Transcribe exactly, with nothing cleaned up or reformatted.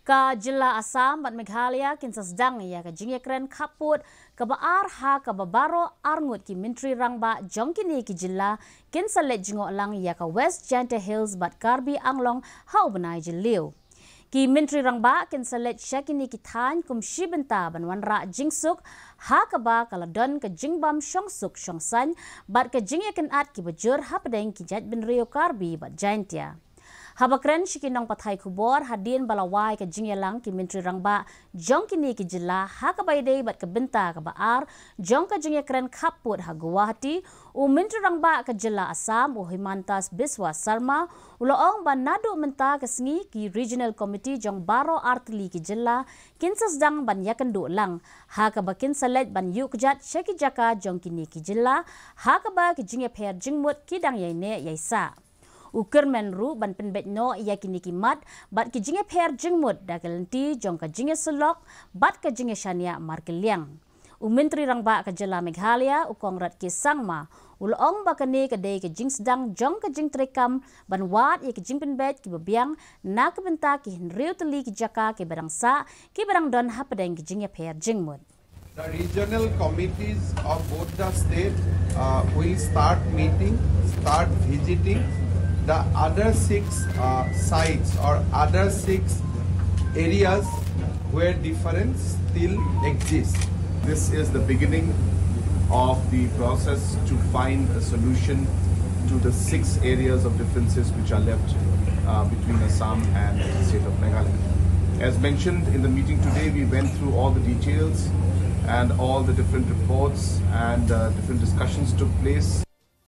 Ka jylla Assam bad Meghalaya kin sa sdang ïa ka jingïakren khappud kaba ar ha kaba baroh arngut ki myntri rangbah jong kine ki jylla kin sa leit jngoh lang ïa ka West Jaintia Hills bad Karbi Anglong ha u bnai Jylliew. Ki myntri rangbah kin sa leit sha kine ki thaiñ kum shi bynta ban wanrah jingsuk ha kaba ka la don ka jingbam shongsuk shongsaiñ bad ka jingïakynad kiba jur hapdeng ki jaitbynriew Karbi bad Jaintia. Haba kren sha ki nongpathai khubor hadien ba la wai ka jingïalang ki myntri rangbah jong kine ki jylla ha kaba ïadei bad ka bynta kaba ar jong ka jingïakren khappud ha Guwahati, u myntri rangbah ka jylla Assam u Himanta Biswa Sarma u la ong ba naduh mynta ka sngi ki Regional Committee jong baroh artylli ki jylla kin sa sdang ban ïakynduh lang ha kaba kin sa leit ban ïuh kjat sha ki jaka jong kine ki jylla ha kaba ki jingïapher jingmut ki dang ïaineh ïaisah. U kyrmen ruh ban pynbeit noh ïa kine ki mat bad ki jingïapher jingmut da ka lynti jong ka jingïasyllok bad ka jingïashaniah markylliang. U myntri rangbah ka jylla Meghalaya u Conrad K Sangma u la ong ba kane ka dei ka jingsdang jong ka jingtreikam ban wad ïa ka jingpynbeit kiba biang na ka bynta ki hynriew tylli ki jaka kiba dang sah kiba dang don hapdeng ka jingïapher jingmut. The regional committees of both the state uh, will start meeting, start visiting the other six uh, sites or other six areas where difference still exists. This is the beginning of the process to find a solution to the six areas of differences which are left uh, between Assam and the state of Meghalaya. As mentioned in the meeting today, we went through all the details and all the different reports and uh, different discussions took place.